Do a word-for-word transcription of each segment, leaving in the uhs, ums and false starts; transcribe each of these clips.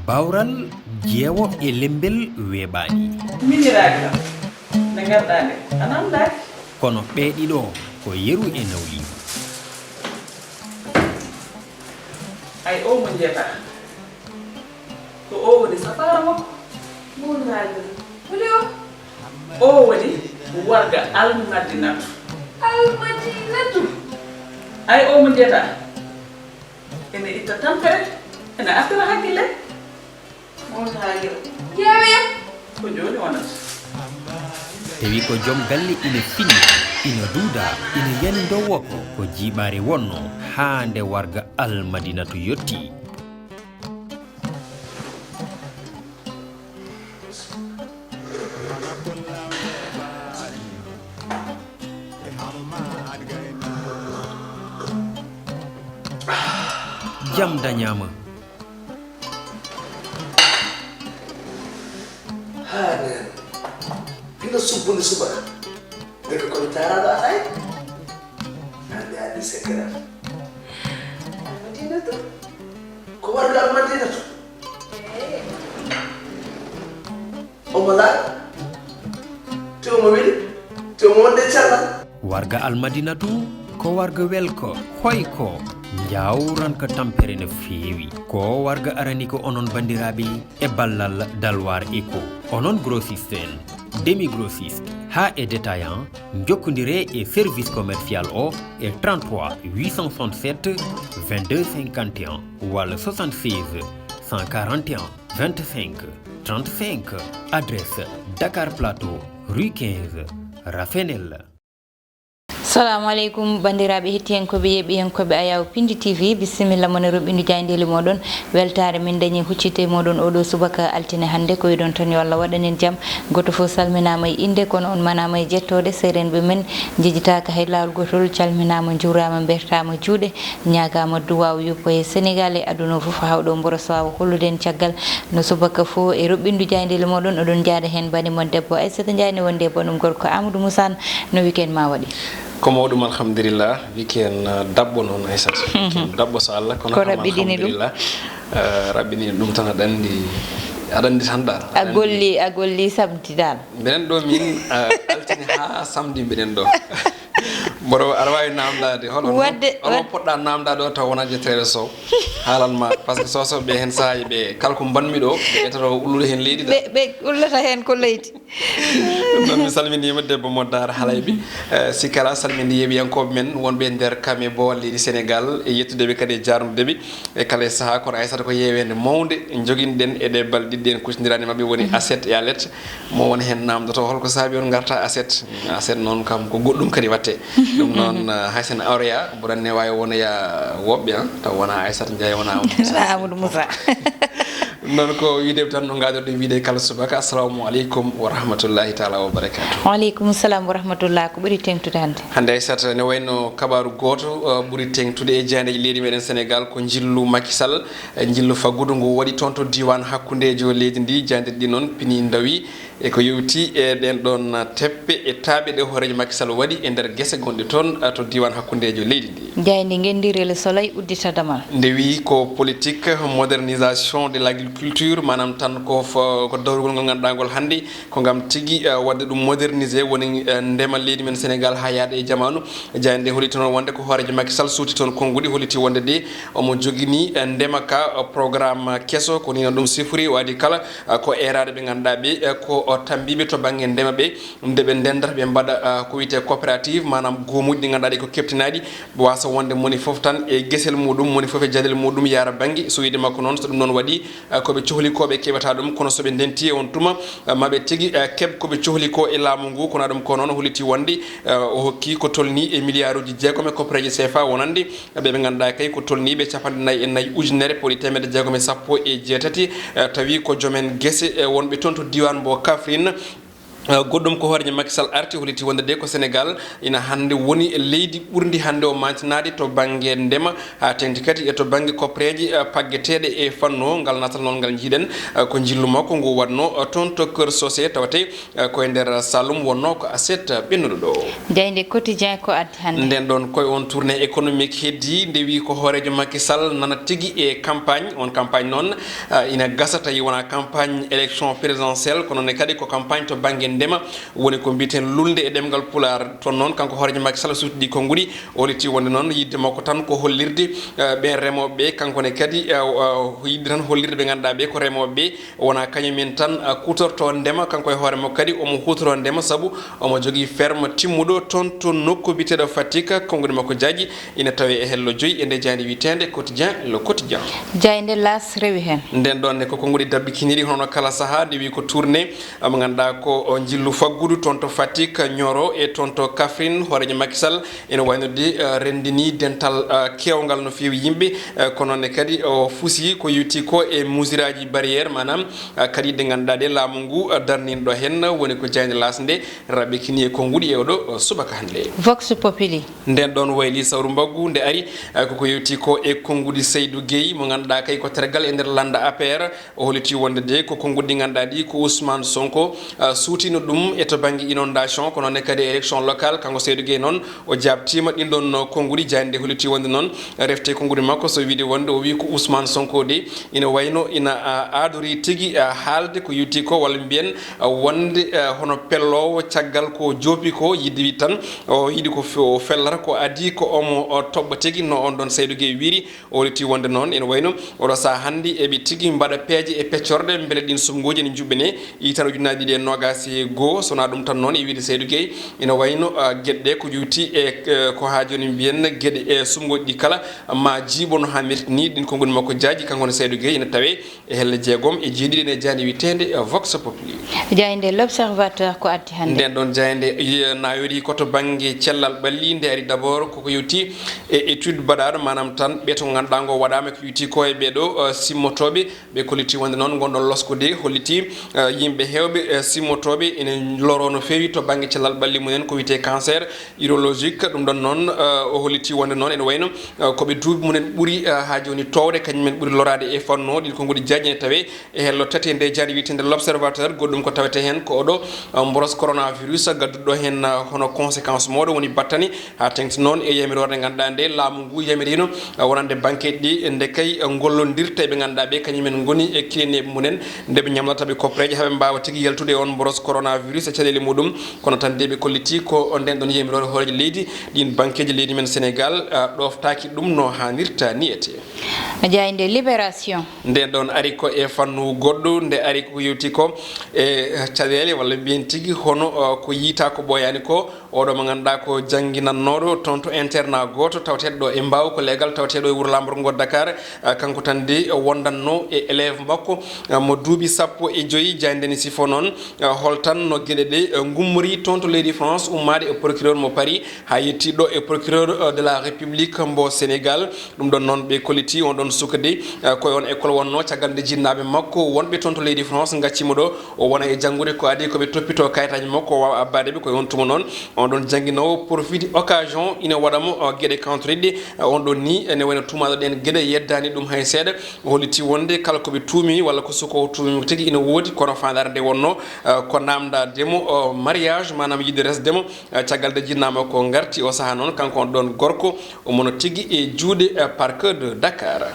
Bawral jeewo e lembel weeɓaani. Miñiraaɗi kam, nde ngarɗaa nde, a naamndaaki. Kono ɓee ɗiɗo ko yeru e nawliigu. Ay oo mo njeetaa, ko oo woni safaara makko. Mawlaajo, holi o? Oo woni warga Almadinatu. Almadinatu? Ay oo mo njeetaa, ene itta tampere, ene artira hakkille. Mawlaajo, ƴeewoya ko jooni wonata. Tawi ko joom galle ina finna, ina duuda, ina yani ndowoko ko jiiɓaare wonno haa nde warga Almadinatu yotti. Jam dañaama. Haa neen hino subbude subaka. Ndeke ko mi taaraaɗo alaa e hannde anndi sekkeram. Almadinatu. Ko warga Almadinatu. Omo laaɓi. Te omo weli. Te omo wonde cellal. Warga Almadinatu ko warga welko, hoyko, njawranka tampere no feewi. Ko warga arani ko onon banndiraaɓe e ballal Dalwar Eco. Onon grossiste en, demi grossiste, haa e détaillant, njokkondiree e service commercial o e trente-trois huit cent soixante-sept vingt-deux cinquante et un walla soixante-seize cent quarante et un vingt-cinq trente-cinq. Adresse Dakar Plateau, rue quinze, Rafenel. Salaamu aleykum, banndiraaɓe hettiyankooɓe, yeeɓiyankooɓe Ayaw Pindi T V, bisimilla mon e roɓɓindu jaayndeeli mooɗon. Weltaare min dañi huccitde e mooɗon oɗo subaka altine hannde. Ko wiɗon tan yo Allah waɗan en jam. Gooto fof salminaama e innde, kono on manaama e jettooɗe. Seerenɓe men njejitaaka hay laawol gootol. Calminaama, njuuraama, mbertaama juuɗe, ñaagaama duwaaw yuppo e Senegaal e aduna o fof, haa ɗo mboros waawa hollude en caggal no subaka fof e roɓɓindu jaayndeeli mooɗon. Oɗon njaada heen bani mon debbo Aissata Ndiaye ne wondi e banum gorko Amadou Moussa. No weekend ma waɗi? Ko mawɗum, alhamdulillah. Weekend, uh, daɓɓo noon, Aissata. Weekend daɓɓo, so Allah, kono Ko kam, raɓɓiɗini ɗum? Alhamdulillah. Uh, raɓɓiɗini ɗum tan, aɗa anndi, aɗa anndi tan dal. A golli, a golli samedi dal? Mbeɗen ɗo min, uh, altine haa samedi mbeɗen ɗo. Mboɗo aɗa waawi naamndaade hol on, Wadde, hol on wad- poɗɗa naamndaade o taw wonaa jettooɗo Sow. Haalan ma, par ce que Sow Sow ɓe heen saaji ɓe kala ko mbanmi ɗo, ɓe etata o ullude heen leydi da. Ɓe, ɓe ullata heen ko leydi. Ɗum noon mi salminiima debbo mo Daara Halayɓe. Eh, sikki alaa, salminde yeeɓiyankooɓe men wonɓe e nder kam e boowal leydi Senegaal, e yettude ɓe kadi e jaarnude ɓe e kala e sahaa. Kono Aissata ko yeeweende mawnde njoginɗen e ɗee balɗe ɗiɗi en kuccondirani maɓɓe, woni Aset e Alet. Mo won heen naamndoto hol ko saabi on ngarta Aset. Aset noon kam ko goɗɗum kadi waɗte. Ɗum noon, eh, hay sen aroya, mboɗo anndi ne waawi wonoya woɓɓe, ah, taw wonaa Aissata Ndiaye, wonaa Amadou Moussa. Noon ko wiide tan no ngaadorɗen wiide kala subaka, assalamu aleykum wa rahmatullahi taala wa barakatuh. Wa aleykum salam wa rahmatullah. Ko ɓuri teŋtude hannde? Hannde, Aissata, ne wayno kabaaru gooto, uh, ɓuri teŋtude e jaayndeeji leydi meɗen Senegaal, ko njillu Macky Sall, eh, njillu faggudu ngu waɗi toon to diiwaan hakkundeejo leydi ndi. Jaayndeeji ɗi noon pini ndawi e ko yowti e ɗeen ɗoon teppe e taaɓe ɗe hooreejo Macky Sall waɗi e nder gese gonɗe toon, uh, to diiwaan hakkundeejo leydi ndi. Jaaynde ngenndi Le Soleil uddita damal. Nde wiyi ko politique modernisation de l'agriculture, maanaam tan ko fo-, ko dawrugol ngol ngannduɗaa ngol hannde ko ngam tigi, eh, waɗde ɗum moderniser, woni, eh, ndema leydi men Senegaal haa yahda e jamaanu. Jaaynde nde holliti noon wonde ko hooreejo Macky Sall suuti toon konnguɗi, holliti wonde de omo jogini, eh, ndema ka, eh, programme keso, ko nii noon ɗum sifori, waɗi kala, eh, ko eeraade ɓe ngannduɗaa ɓe, eh, ko, oh, tammbiiɓe to bannge ndema ɓe. Nde ɓe ndenndata, ɓe mbaɗa, ah, ko wiyetee coopérative, maanaam goomuuji ɗi ngannduɗaa ɗi ko keɓtinaaɗi, waasa wonde moni fof tan e gesel muuɗum, moni fof e jaalel muuɗum yaara bannge. So wiyde makko noon, so ɗum noon waɗii, ah, ko ɓe cohli ko ɓe keɓata ɗum, kono so ɓe ndentii e on tuma, ah, ma ɓe tigi, ah, keɓ ko ɓe cohli ko e laamu ngu. Kono ɗum ko noon hollitii wonde, ah, o hokkii ko tolnii e miliyaaruuji jeegom e koppareeje C F A wonande ɓe ɓe ngannduɗaa kay ko tolniiɓe capanɗe nayi e nayi ujunere pawɗi teemedde jeegom e sappo e jeetati, ah, tawi ko joom en gese, eh, wonɓe toon to diiwaan mbo Kaffrine. Eh, goɗɗum ko hooreejo Macky Sall arti, holliti wonde de ko Sénégal ina hannde woni leydi ɓurndi hannde o maantinaade to bannge ndema, haa teeŋti kadi e to bannge koppereeje, eh, paggeteeɗe e fannu o. Ngal natal noon ngal njiiɗen, eh, ko njillu makko ngu waɗno, eh, toon to Kër Socé, tawate, eh, ko e nder Saloum wonno ko aset ɓennuɗo ɗo. Jaaynde Quotidien ko addi hannde. Nden ɗon koye on tournée économique heddi, nde wi ko hooreejo Macky Sall nana tigi e campagne. On campagne noon, eh, ina gasa tawi wona campagne élection présidentielle, kono ne kadi ko campagne to bannge ndema, woni ko mbiyeten lulnde e ɗemngal Pulaar. Toon noon, kanko hooreejo Macky Sall suutidi konnguɗi, o holliti wonde noon yiɗde makko tan ko hollirde, eh, ɓeen remooɓe ɓe, kanko ne kadi, eh, o yiɗde tan hollirde ɓe ngannduɗaa ɓe ko remooɓe ɓe, wona kañum en tan, eh, kuutorto ndema. Kanko e hoore makko kadi omo huutoro ndema, sabu omo jogii ferme timmuɗo toon to nokku biyeteeɗo Fatick. Konnguɗi makko jaaji ina tawe e hello joyi e nde jaaynde wiyeteende Quotidien, Le Quotidien. Jaaynde L'As rewi heen. Nden ɗon ne ko konnguɗi dabbikiniiɗi, hono kala sahaa, nde wi ko tournée, mo ngannduɗaa ko, o, njillu faggudu toon to Fatick, Nioro e toon to Kaffrine. Hooreejo Macky Sall ene wayno de, eh, renndini dental, eh, keewngal no feewi yimɓe, eh, kono ne kadi o fusi ko yowti ko e mesure aji barrière, maanaam, eh, kadi ɗe ngannduɗaa ɗe laamu ngu, eh, darnino ɗo heen, woni ko jaaynde L'As nde raɓɓikini e konnguɗi e oɗo, eh, subaka hannde. Vox Populi. Nden ɗon wayli sawru mbaggu nde ari, eh, koko yewti ko e konnguɗi Seydou Gueye, mo ngannduɗaa kay ko tergal e nder lannda A P R. O holliti wonde de ko konnguɗi ɗi ngannduɗaa ɗi ko Ousmane Sonko, eh, suutino ɗum e to bannge inondation, kono ne kadi élection locale. Kanko Seydou Gueye noon o jaabtiima ɗin ɗon konnguɗi. Jaaynde holliti wonde noon refte konnguɗi makko, so wiide wonde o wi ko Ousmane Sonko de ina wayno ina, ah, aadori tigi, ah, haalde ko yewti ko, walla mbiyen, ah, wonde, ah, hono pelloowo caggal ko joopi ko, yiɗde wi tan o yiɗi ko fe-, o fellata ko adii ko omo, o toɓɓa tigi, no on ɗon Seydou Gueye wiri. O holliti wonde noon ene wayno oɗo sahaa hannde eɓe tigi mbaɗa peeje e peccorɗe mbele ɗin suɓngooji ene njuɓɓene. Hitaande ujunnaaje ɗiɗi e noogaas e goo, so wonaa ɗum tan noon e wiyde Seydou Gueye ene wayno, ah, geɗe ɗe ko yowti e, eh, ko haa jooni mbiyen geɗe e suɓngooji ɗi kala ma jiiɓo no haanirta ni. Ɗin konnguɗi makko jaaji, kanko ne Seydou Gueye ene tawe e helle jeegom e jeeɗiɗi ene jaaynde wiyeteende, eh, Vox Populi. Jaaynde L'Observateur ko addi hannde. Nden ɗon jaaynde, eh, na yori ko to bannge cellal ɓalli, nde ari d'abord koko yewti e étude mbaɗaaɗo, maanaam tan ɓe to ngannduɗaa ngo waɗaama ko yewti ko e ɓee ɗo, eh, simmotooɓe, ɓe kolliti wonde noon ngon ɗon losko de holliti, eh, yimɓe heewɓe, eh, simmotooɓe ene loro no feewi to bannge cellal ɓalli mumen ko wiyetee cancer urologique. Ɗum ɗon noon, eh, o holliti wonde noon ene wayno, eh, ko ɓe duuɓi mumen ɓuri, eh, haa jooni toowde, kañum en ɓuri loraade e fannu o. Ɗin konnguɗi jaaji ene tawe e hello tati e nde jaaynde wiyeteende L'Observateur. Goɗɗum ko tawetee heen ko oɗo, eh, mboros coronavirus gadduɗo heen, eh, hono conséquence mooɗo woni battani, haa teeŋti noon e yamiroore nde ngannduɗaa nde laamu ngu yamirino, eh, wonande bankeeji ɗi nde kay, eh, ngollondirta e ɓe ngannduɗaa ɓe kañum en ngoni e kilineeɓe mumen, nde ɓe ñamlata ɓe koppereeje haa ɓe mbaawa tigi yaltude e on mboros coronavirus e caɗeele muɗum. Kono tan de ɓe kolliti ko nden ɗon yamiroore hooreejo leydi, ɗin bankeeji leydi men Sénégal, ah, ɗooftaaki ɗum no haanirta ni etee. Jaaynde Libération. Nden ɗon ari ko e fannu goɗɗo, nde ari ko yewti ko e caɗeele walla mbiyen tigi hono, ah, ko yiita ko ɓooyaani ko. Oɗo mo ngannduɗaa ko jannginannooɗo toon to internat gooto tawateeɗo ɗo e Mbaaw, ko leegal tawateeɗo e wuro laamorgo ngo Dakar, ah, kanko tan de wondanno e élève makko, ah, mo duuɓi sappo e joyi. Jaaynde ne sifo noon, ah, holtan no geɗe ɗe, ah, ngummori toon to leydi France, ummaade e procureur mo Paris haa yetti ɗo e procureur, ah, de la République mbo Sénégal. Ɗum ɗon noon ɓe kolliti on ɗon suka de, ah, koye on école wonno, caggal nde jinnaaɓe makko wonɓe toon to leydi France ngaccimo ɗo, o wona e janngude, ko adii ko ɓe toppitoo kayitaaji makko, o waawa abbaade ɓe. Ko e on tuma noon, on ɗon jannginoowo profiti occasion ina waɗa mo, uh, geɗe kantoriɗe, uh, on ɗon ni ene wayno tuumaaɗo ɗeen geɗe yeddaani ɗum hay seeɗa. O holliti wonde kala ko ɓe tuumi walla ko suka o tuumi tigi ina woodi, kono faandaare nde wonno, uh, ko naamndaade mo, uh, mariage, maanaam yiɗde resde mo, uh, caggal nde jinnaama ko ngarti o sahaa noon, kanko on ɗon gorko, omo no tigi e juuɗe, uh, parquet de Dakar.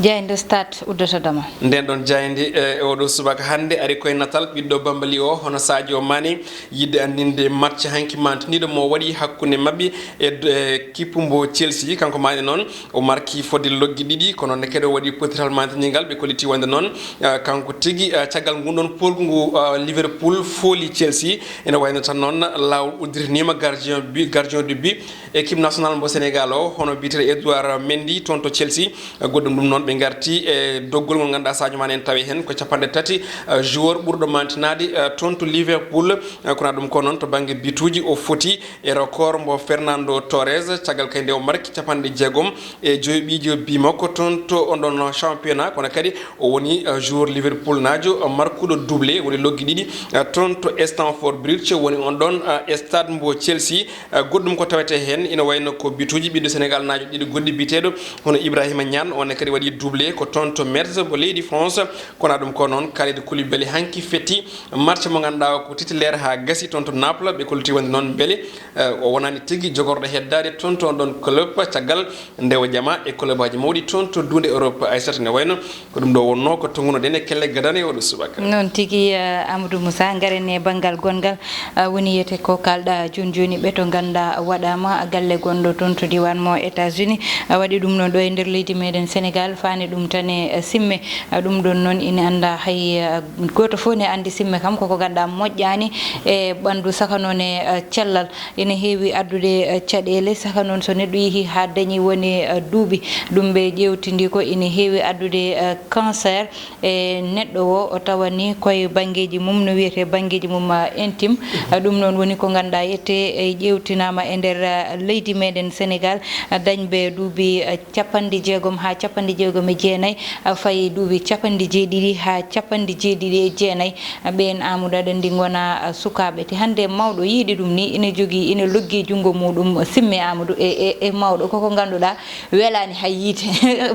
Jaaynde Stade uddotoo dama. Nden ɗon jaaynde, eh, e oɗo subaka hannde ari koye natal ɓiɗɗo Bambali o, hono Sadio Mané, yiɗde anndinde match hanki mantiniiɗo mo waɗi hakkunde maɓɓe e, e kippu mbo Chelsea. Kanko Mané noon o marki fodde loggi ɗiɗi, kono ne kadi o waɗi potiral mantinigal. Ɓe kolliti wonde noon, eh, kanko tigi, eh, caggal ngun ɗon polgu ngu, eh, Liverpool fooli Chelsea. Ene wayno tan noon laawol udditinima gardien but, gardien de but équipe nationale mbo Sénégal o, hono biyeteeɗo Edouard Mendy toon to Chelsea. Goɗɗum ɗum noon, Ɓe ngarti e doggol ngol ngannduɗaa Sadio Mané en tawi heen ko capanɗe tati, eh, joueur ɓurɗo mantinaade, eh, toon to Liverpool. Eh, kono ɗum ko noon to bannge bituuji o foti e record mbo Fernando Torres, caggal kay nde o marki capanɗe jeegom e joyi ɓiijo bi makko toon to on ɗon championnat. Kono kadi o woni, eh, joueur Liverpool naajo, eh, markuɗo doublé, woni loggi ɗiɗi, eh, toon to Stamford Bridge, woni on ɗon, eh, stade mbo Chelsea. Eh, goɗɗum ko tawetee heen ina wayno ko bituuji ɓiɗɗo Senegal naajo ɗiɗo goɗɗi biteeɗo hono Ibrahima Niane, on ne kadi waɗi doublé ko toon to Metz mbo leydi France. Kono ɗum ko noon Kalidou Koulibaly hanki fetti match mo ngannduɗaa ko titulaire haa gasi toon to Naples, ɓe kolliti wonde noon mbele, eh, o wonaani tigi jogorɗo heddaade toon to on ɗon club caggal nde o ƴama e club aji mawɗi toon to duunde Europe. Aysata, ne wayno ko ɗum ɗo wonnoo ko tonngunoɗen e kelle gadane oɗo subaka. Noon tigi, eh, Amadou Moussa, ngaren e banngal gonngal, eh, woni yiyete ko kaalɗaa jooni jooni, ɓe to ngannduɗaa waɗaama galle gonɗo toon to diiwaan mo États-Unis, eh, waɗi ɗum noon ɗo e nder leydi meɗen Senegal, faani ɗum tan e, eh, simme. Eh, ɗum ɗoon noon ina anndaa hay, eh, gooto fof ne anndi simme kam koko ngannduɗaa moƴƴaani e ɓanndu saka noon e, eh, cellal. Ina heewi addude, eh, caɗeele, saka noon so neɗɗo yehii haa dañi woni, eh, duuɓi, ɗum ɓe ƴeewtindii ko ina heewi addude, eh, cancer e neɗɗo o, o tawa ni koye banngeeji mum, no wiyetee banngeeji mum, eh, intime. Eh, ɗum noon woni ko ngannduɗaa yette, eh, ƴeewtinaama e nder, eh, leydi meɗen Senegal, eh, dañɓe duuɓi, eh, capanɗe jeegom haa capanɗe jeegom e jeenayi, eh, fayi duuɓi capanɗe jeeɗiɗi haa capanɗe jeeɗiɗi e jeenayi. Ɓeen, Amadou, aɗa anndi, ngona, ah, sukaaɓe. Te hannde mawɗo yiɗi ɗum ni, ina jogii, ina loggi junngo muɗum simme, Amadou, e, e, e mawɗo. Koko ngannduɗaa welaani hay yiite.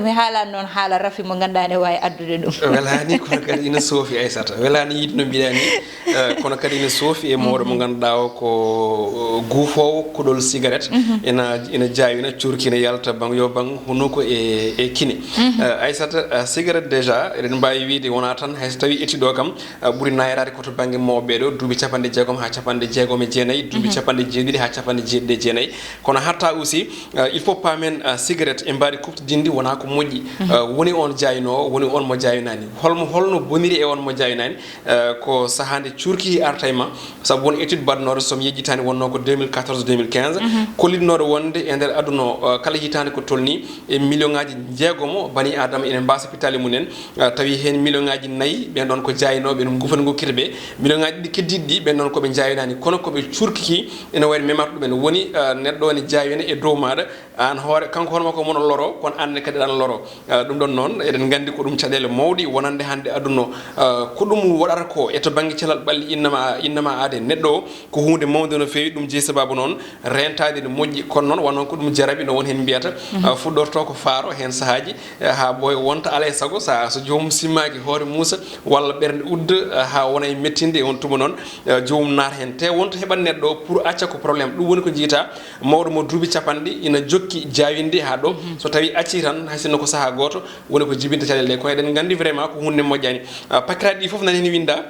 Mi haalaani noon haala rafi mo ngannduɗaa ne waawi addude ɗum. Welaani, kono kadi ina soofi, Aysata. Welaani yiide no mbiɗaa ni, eh, kono kadi ina soofi e mawɗo mo ngannduɗaa o ko, eh, guufoowo kuɗol cigarette. Ina, ina jaawina, cuurki ina yalta, bang yo bang hunuko e, e kine. Eh, Aysata, eh, cigarette déjà, eɗen mbaawi wiyde wonaa tan hay so tawii étude o kam, eh, ɓuri naayraade ko to bannge mawɓe ɓee ɗo, duuɓi capanɗe jeegom haa capanɗe jeegom e jeenayi, duuɓi capanɗe jeeɗiɗi haa capanɗe jeeɗiɗi e jeenayi. Kono hatta aussi, eh, il faut paamen, eh, cigarette e mbaadi kuɓtodinndi wonaa ko moƴƴi. Eh, woni on jaaynoowo, woni on mo jaaynani. Holmo, holno boniri e on mo jaaynani? Eh, ko sahaa nde cuurki arta e ma, sabu won étude baɗnooɗo, so mi yejjitaani, wonnoo ko deux mille quatorze deux mille quinze, kollitnooɗo wonde e nder aduna o, eh, kala hitaande ko tolnii e million ŋaaji jeegomo bani Aadama ina mbaasa pitaali mum en, eh, tawi heen million ŋaaji nayi ɓeen ɗoon ko jaaynooɓe, ɗum ngufani ngokkirde ɓe, million ŋaaji ɗiɗi keddiiɗi ɗi, ɓeen ɗoon ko ɓe jaaynani, kono ko ɓe cuurki ki ina wayno memata ɗum en. Woni, eh, neɗɗo ne jaayana e dow maaɗa, aan hoore, kanko hoore makko mono loro, kono aan ne kadi aɗa loro. Eh, ɗum ɗoon noon, eɗen nganndi ko ɗum caɗeele mawɗi wonande hannde aduna o. Eh, ko ɗum waɗata ko e to bannge cellal ɓalli innama, innama aade neɗɗo o, ko huunde mawnde no feewi, ɗum jeyi sababu noon reentaade no moƴƴi, kono noon wano ko ɗum jarabi no won heen mbiyata, eh, fuɗɗorto ko faaro heen sahaaji, eh, haa ɓooya wonta alaa e sago, so, so joomum simmaaki hoore muusa walla ɓernde udda, eh, haa wona e mettinde, e on tuma noon, eh, joomum naata heen. Te wonta heɓat neɗɗo o pour acca ko problème. Ɗum woni ko njiyta mawɗo mo duuɓi capanɗe ina jokki jaawinde haa ɗo. So tawi acci tan, hay sinno ko sahaa gooto, woni ko jibinta caɗeele ɗe. Kono eɗen nganndi vraiment ko huunde moƴƴani. Ah, pakkiraaɗi ɗi fof nani heen winnda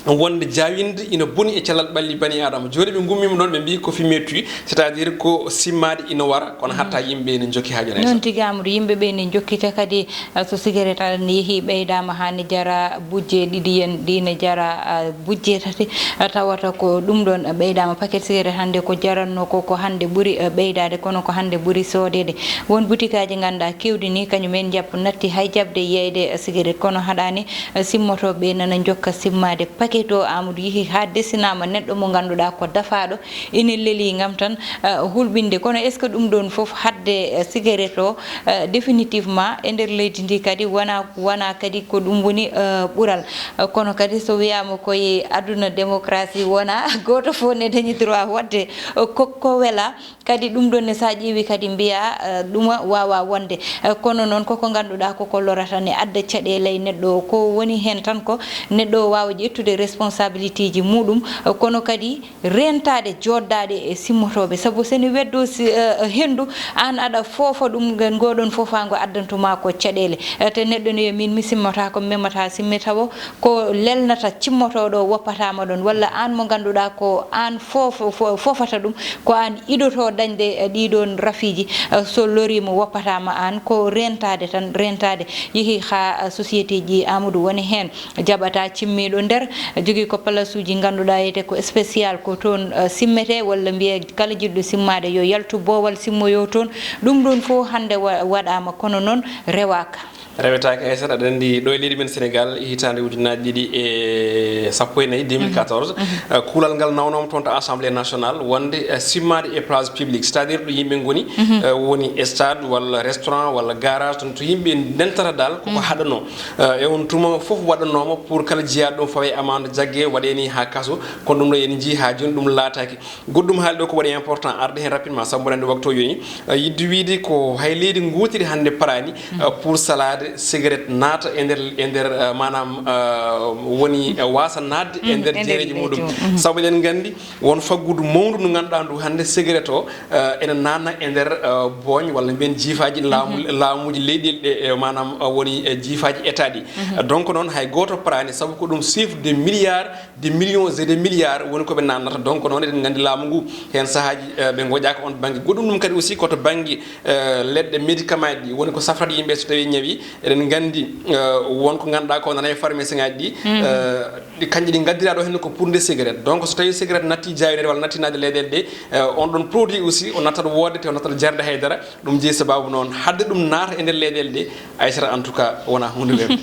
wonde jaawinde ina boni e cellal ɓalli bani Aadama. Jooni ɓe ngummiima ɗoon, ɓe mbii ko fumée tue, c'est-à-dire ko simmaade ina wara, kono hatta yimɓe ina njokki haa jooni. Noon tigi, Amadou, yimɓe ɓe ina njokkita kadi. Ah, so cigarette aɗa ne yehi ɓeydaama haa ne jara bujje ɗiɗi en, ɗi ne jara, ah, bujje tati, ah, tawata ko ɗum ɗoon ɓeydaama. Paquet cigarette hannde ko jaranno ko, ko hannde ɓuri, ah, ɓeydaade, kono ko hannde ɓuri soodeede. Won butikaaji ngannduɗaa keewɗi ni, kañum en njappu natti hay jaɓde yeeyde, ah, cigarette, kono haɗaani, ah, simmotooɓe nana njokka simmaade paquet o. Amadou, yehi haa desinaama neɗɗo mo ngannduɗaa ko dafaaɗo, ina lelii ngam tan, eh, hulɓinde. Kono est-ce que ɗum ɗoon fof haɗde, eh, cigarette o, eh, définitivement e nder leydi ndi kadi wona, wona kadi ko ɗum woni, eh, ɓural? Eh, kono kadi so wiyaama koye aduna démocratie wona gooto fof ne dañi droit waɗde, eh, ko, ko wela. Kadi ɗum ɗoon ne so a ƴeewi kadi mbiya, eh, ɗuma waawa wonde. Eh, kono noon koko ngannduɗaa koko lorata ne adda caɗeele e neɗɗo o. Ko woni heen tan ko neɗɗo o waawa ƴettude responsabilité ji muɗum, eh, kono kadi reentaade, jooɗdaade e simmotooɓe, sabu so ne weddoo si, eh, henndu, aan aɗa foofa ɗum, ngan ngoɗon foofaango addantuma ko caɗeele. Eh, te neɗɗo ne wiya, "Miin mi simmotaako, mi memataa simme," tawa ko lelnata cimmotooɗo o woppataama ɗoon, walla aan mo ngannduɗaa ko aan foof-, fo-, foofata ɗum, ko aan idotoo dañde, eh, ɗii ɗoon rafiiji, eh, so loriima woppataama aan, ko reentaade tan, reentaade. Yehi haa, eh, société ji, Amadou, woni heen. Jaɓata cimmiiɗo nder, jogii ko palasuuji ngannduɗaa wiyetee ko spécial, ko toon, eh, simmetee, walla mbiyee kala jiɗɗo simmaade yo yaltu boowal simmoyoo toon. Ɗum ɗoon fof hannde wa-, waɗaama, kono noon rewaaka. Rewetaake, Aysata, aɗa anndi ɗo e leydi men Sénégal, hitaande ujunnaaji ɗiɗi e sappo e nayi, deux mille quatorze, eh, kuulal ngal nawnooma toon to Assemblée nationale wonde, eh, simmaade e place publique, c'est-à-dire ɗo yimɓe ngoni, eh, woni stade walla restaurant walla garage, toon to yimɓe ndentata dal koko haɗanoo. Eh, e on tuma fof waɗanooma pour kala jiyaaɗo ɗum fawe amande jagge, waɗe ni haa kaso, kono ɗum ɗo en njii haa jooni ɗum laataaki. Goɗɗum haali ɗo ko waɗi important arde heen rapidement, sabu mboɗo anndi waktu o yoni. Eh, yiɗde wiide ko hay leydi ngootiri hannde paraani, eh, pour salaade cigarette naata e nder, e nder, eh, maanaam, eh, woni, eh, waasa naatde e nder jeereji muɗum. Sabu eɗen nganndi won faggudu mawndu ndu ngannduɗaa ndu hannde cigarette o, eh, ene naatna e nder, eh, booñ walla mbiyen jiifaaji laamu, laamuuji leyɗeele ɗe, eh, maanaam, eh, woni, eh, jiifaaji État ɗi. Eh, donc noon hay gooto paraani, sabu ko ɗum chiffre de milliards, de millions et de milliards woni ko ɓe naatnata. Donc noon eɗen nganndi laamu ngu heen sahaaji, eh, ɓe ngoƴaaka on bannge. Goɗɗum ɗum kadi aussi ko to bannge, eh, leɗɗe médicament ji, woni ko safrata yimɓe so tawii ñawi. Eɗen nganndi, eh, won ko ngannduɗaa ko nana e pharmacie ngaji ɗi, eh, ɗi kanji ɗi ngaddiraa ɗo heen ko pour nde cigarette. Donc so tawii cigarette natti jaayonede walla natti naatde leyɗeele ɗe, eh, on ɗon produit aussi o nattat woodde te o nattat jarde haydara. Ɗum jeyi sababu noon haɗde ɗum naata e nder leyɗeele ɗe, Aysata, en tout cas wonaa huunde weeɓde.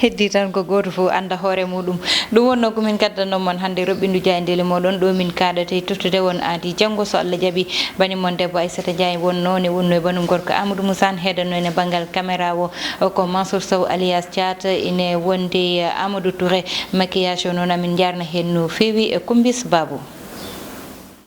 Heddii tan ko gooto fof annda hoore muɗum. Ɗum wonnoo ko min kaddannoo mon hannde roɓɓindu jaayndeele mooɗon ɗo min kaaɗata e tottude won aadi janngo so Allah jaɓi. Bani mon debbo Aysata Njaay wonnoo ne wonnoo e banum gorko Amadou Moussa, heedanno ene banngal caméra o ko Mansour Sow alias Thiat, ine wondi Amadou Touré maquillage o noon amin njaarna heen no feewi e Kumbis Babou.